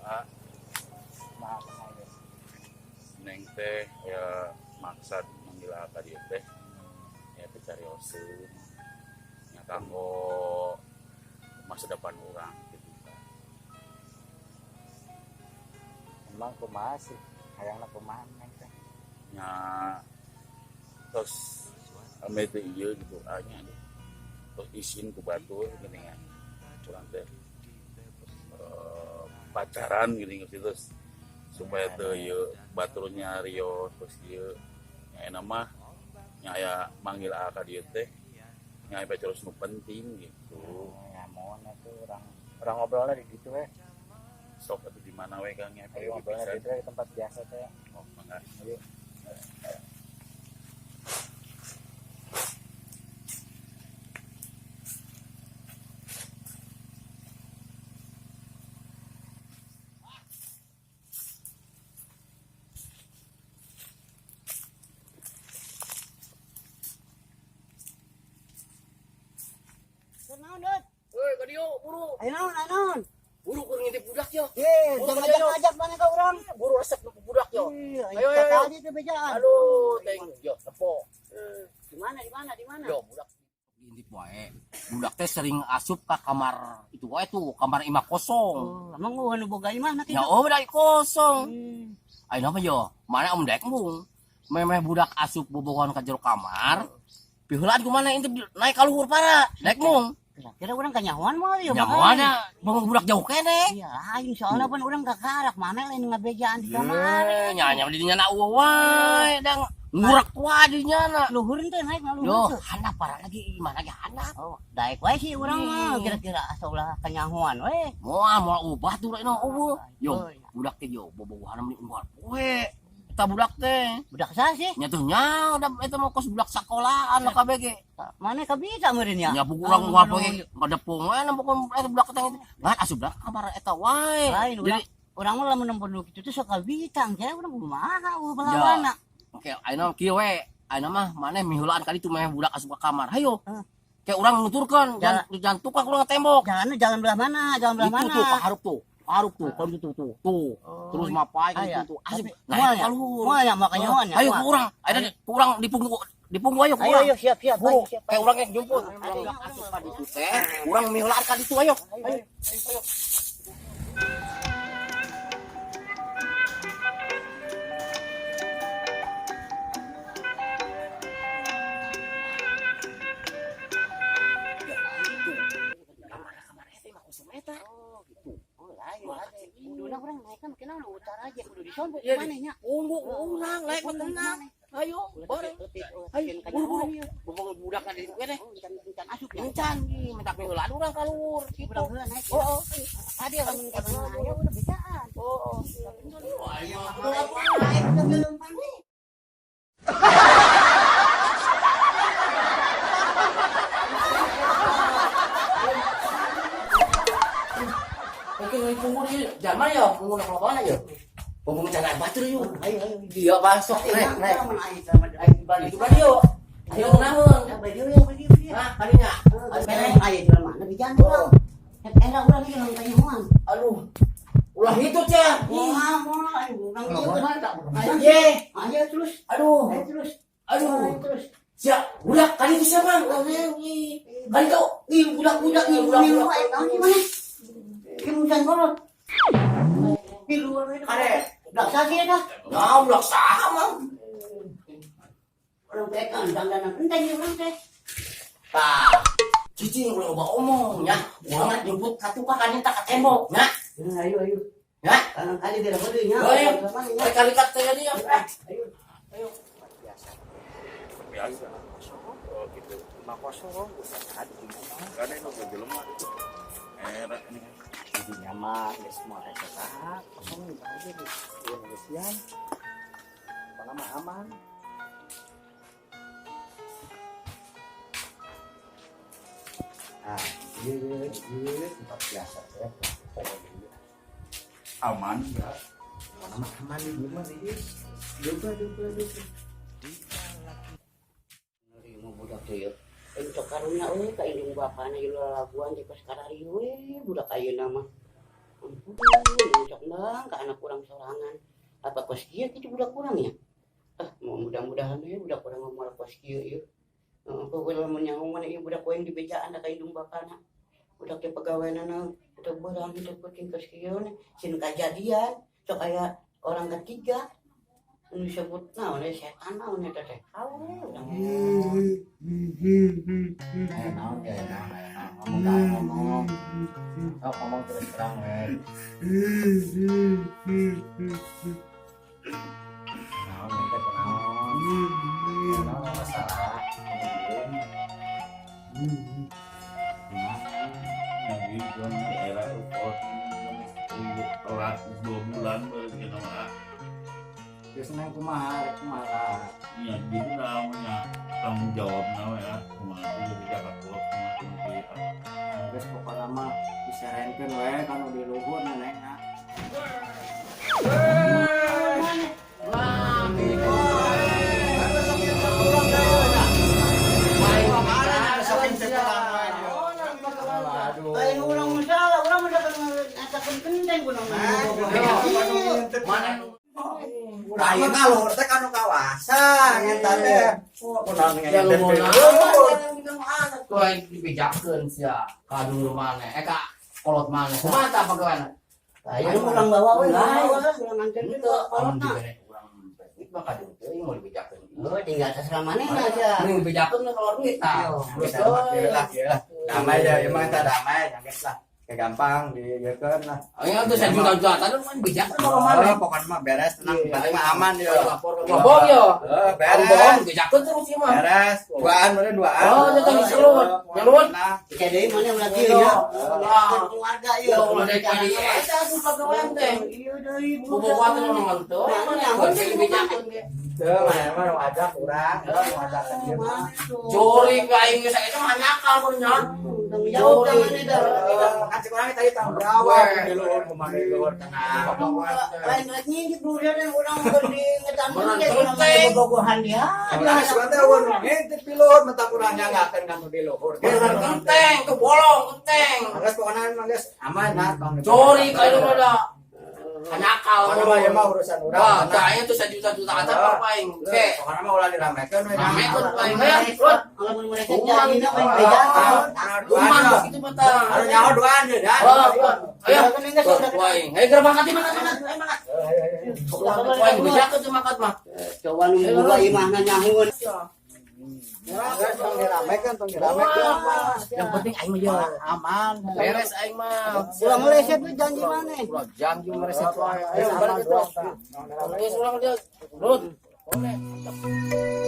Ah, Maaf aja. Neng teh ya maksad manggil ka dieu teh. Ya teh carioseun. Nya kanggo masa depan urang gitu kan. Emang kumaha sih? Hayangna kumaha Neng teh? Nya terus ame teh ieu gitu nya deh. Terus isin ku batur geuningan. Urang teh pacaran gini gitu terus supaya teu ieu baturnya Rio terus ieu nya enak mah nya aya manggil A ka dieu teh nya aya terus nu penting gitu. Ya mohon atuh urang urang ngobrolnya di ditu we. Sok atuh di mana we Kang nya? Ayo ngobrolnya di ditu we, di tempat biasa teh. Oh, mangga. Ayo. Naon, Dut? Woi, ka dieu buru. Ayo naon, ayo naon. Buru keur ngintip budak yo. Eh, Buru jangan ka dieu. ngajak-ngajak mana ka urang. Buru resep nu budak yo. Ih, Ayo, ayo, ayo. tadi teh bejaan. Aduh, teh yo tepo. Di mana, di mana, di mana? Yo budak diintip wae. Budak teh sering asup ka kamar itu wae tuh, kamar imah kosong. Oh, emang gua nu boga imah na Ya kitu. oh budak kosong. Ayo nama yo, mana om daek mung. Memeh budak asup bobogohan ka jero kamar. Piheulaan kumaha intip naik ka luhur para, daek mung. Kira-kira urang kanyahoan mah ya. Ya mana, bobogohan budak jauh keneh. Iya, lain soalnya pan urang kakarak mana lain ngabejaan di kamar. Eh, nya nya di dinya na eueuh wae, dang ngurak wae di dinya na. Luhur teh naik na Yo, luhur teh. handap parah lagi, mana lagi handap. Oh, daek wae sih urang mah kira-kira asa ulah kanyahoan we. Moal moal ubah tuh rek eueuh. Yo, Oh, iya. budak teh yo bobogohan meni unggal poe. Eta budak teh. Budak saha sih? Nya tuh nya udah eta mah kos budak sekolahan lah KBG. Mana kabisa meureun ya? Nya buku urang unggal poe ngadepung we nembokon eta budak teh. Ngan asup budak kamar eta wae. Lain Jadi urang urang mah lamun nempo nu kitu teh sok kabita, kira urang kumaha eueuh balawana. oke, ayeuna kieu we. Ayeuna mah maneh miheulaan ka ditu meh budak asup ka kamar. Hayo. Heeh. Kayak urang nuturkeun, jangan jangan tukang urang tembok. Jalan jalan belah mana? Jalan belah Itu mana? tuh kaharup tuh. Kaharup tuh, kan tuh tuh tuh. Oh, Terus mapai kan aya. itu tuh. Asup. Tapi, Naik moal ya? ka luhur. Moal ya makanya Ayo ku urang. Ayo ku urang di punggung di punggung ayo ku Ayo urang. ayo siap siap. Bu, Ayo, siap. kayak urang yang jemput. Urang asup ka ditu teh. Urang miheulaan ka ditu ayo. Ayo. Ayo. Kamar eta mah kosong eta. Oh, gitu. Oh, lain lain. Kuduna urang naik kan kena lu utara aja kudu disombok Iya, maneh nya. Punggung urang naik mah tenang. Ayo, bareng. Ayo, buru-buru. Bobong budak ka ditu teh. Oh, encan encan asup ya. Encan gi minta miheulaan urang ka luhur gitu. Urang heula naik. Oh, oh. Tadi lamun ka aya udah bejaan. Oh, oh. Naik udah gelempang nih. Oke, ini punggung ini. Jangan mana ya, punggung nak mana ya? Punggung cana batur yuk. Ayo ayo. Dia masuk, naik, naik. Lamun aya sama aya balik. Itu kan yuk. Ayo naon? Ya balik ya balik ya. Nah, kalinya. Aya jalan mana bejaan urang. Era urang ieu lamun kanyahoan. Aduh. Ulah itu, Cah. Moal moal ayo urang ieu. Ayo Ye. ayo terus. Aduh. Ayo terus. Aduh. Ayo terus. Siap, budak kali itu siapa? Kali kau, ih budak budak ih budak Milu budak. ayo naon ieu maneh? Ieu musan kolot. Di luar we. Kare. Budak sasi dah. Nah, budak sama. Urang teh kan dandanan enteng ieu urang teh. Tah, cicing ulah loba omong nya. Urang mah jemput ka tukang kan ka tembok nya. Ayo ayo. Ya. Kanan kali dia dapat nya. Ayo, kali kali teh dia. Ayo. Ayo. Biasa. Oh gitu. Imah kosong udah tadi di mah. Kan ini nu jelema itu. Era ini. Di mah geus moal rese saha, kosong di aja di. Ieu ngeusian. Pokona mah aman. Ah, ieu ieu tempat biasa teh. Aman enggak? Pokona mah aman di dieu mah ieu. Coba coba coba. Mau budak teh yeuh. Aing sok karunya euy ka indung bapana ieu lalaguan teh kos karari we budak ayeuna mah. Sok bang ke anak urang sorangan. Apa kos kieu kitu budak urang ya? Ah, mau mudah-mudahan ya budak urang mah moal kos kieu ieu. Heeh, pokoknya lamun nyaho mana ieu budak aing dibejaan ka indung bapana. Budak teh pagaweanana teu beurang teu penting kos kieu nih. Sieun kajadian sok aya orang ketiga nu disebut naon we setan naon eta teh. Hawe urang. Eh, naon ya, naon, naon. Ngomong dah, ngomong. Sok ngomong terus terang we. Naon teh kunaon? Naon masalah? Gimana? Jadi gua di era repot telat 2 bulan baru kita mah. Geus nang kumaha, rek kumaha? Ya gitu namanya tanggung jawab nawe ya, kumaha tuh jadi jaga kolot kumaha tuh gitu. Geus pokona mah diserenkeun we kan di luhur nenekna. Wah, Aduh. Lain urang masalah, urang mah ngatakeun genteng kunaon. Mana Ayeuna luhur teh kanu kawasa eta teh. Oh, kunaon Ya ngentep luhur. luhur. Tuh aing dibejakeun sia ka dulur maneh, eh ka kolot maneh. Kumaha tah pagawean? Ayo urang bawa we, urang bawa urang nganterkeun Henteu, ka amun kolotna. dibere urang duit mah ka dieu teh mau dibejakeun. Oh, tinggal terserah manehna sia. Mending dibejakeun ka kolot duit tah. Geus lah, kieu lah. Damai ya, emang eta damai, geus lah. Kayak gampang dieukeun lah. Aing tuh sajuta-juta tadi kan bejakeun ka maneh. Oh, pokoknya mah beres tenang, Iya, penting mah aman ya. Bohong yo. Eh, Kalau beres. bohong dibejakeun terus ieu mah. Beres. Duaan meureun duaan. Oh, itu tadi selut. Nyelut. Nah, Bisa deui maneh ulah kieu nya. Keluarga ieu. Ya ulah dari tadi eta tuh pagawean teh. Iya deui. Bobogohan teh nu teu maneh Nah, dibejakeun ge. teu mah mah nu ajak urang, nu ajak ka dieu mah. Curi ka aing geus eta mah nakal kudu nya. Tanggung jawab ka maneh dah. Kan cek urang tadi tanggung jawab di luhur kumaha di luhur tenang. Lain lagi ngintip dulu dia urang keur di ngetan Bener, teh urang genteng. bobogohan dia. Urang sebenarnya eueuh nu ngintip di luhur mentak urang nyanggakeun ka nu di luhur. Bener genteng tuh bolong genteng. Geus pokona mah geus aman lah tong. Curi ka itu mah da. Nakal. Pokona mah ieu mah urusan urang. Wah, tanya tuh sajuta-juta aja apa aing. Oke. Pokona mah ulah diramekeun we. Ramekeun aing hayang. Rut. Lamun mereka Kuman. jadina paling bejaan. Kuman geus kitu mah tah. Anu nyaho duaan ye dah. Wah, wah. Ayo. Ku aing. Ayo geura mangkat di mana mana. Ayo mangkat. Ku aing bejakeun tuh mangkat mah. Coba nu boga imahna nyahueun. Geus tong diramekeun, tong diramekeun. Yang penting aing mah ye. Aman. Beres aing mah. Ulah meleset we janji maneh. Ulah janji mereset wae. Ayo Ayo balik balik itu. Terus ulang dia. Rut. Boleh.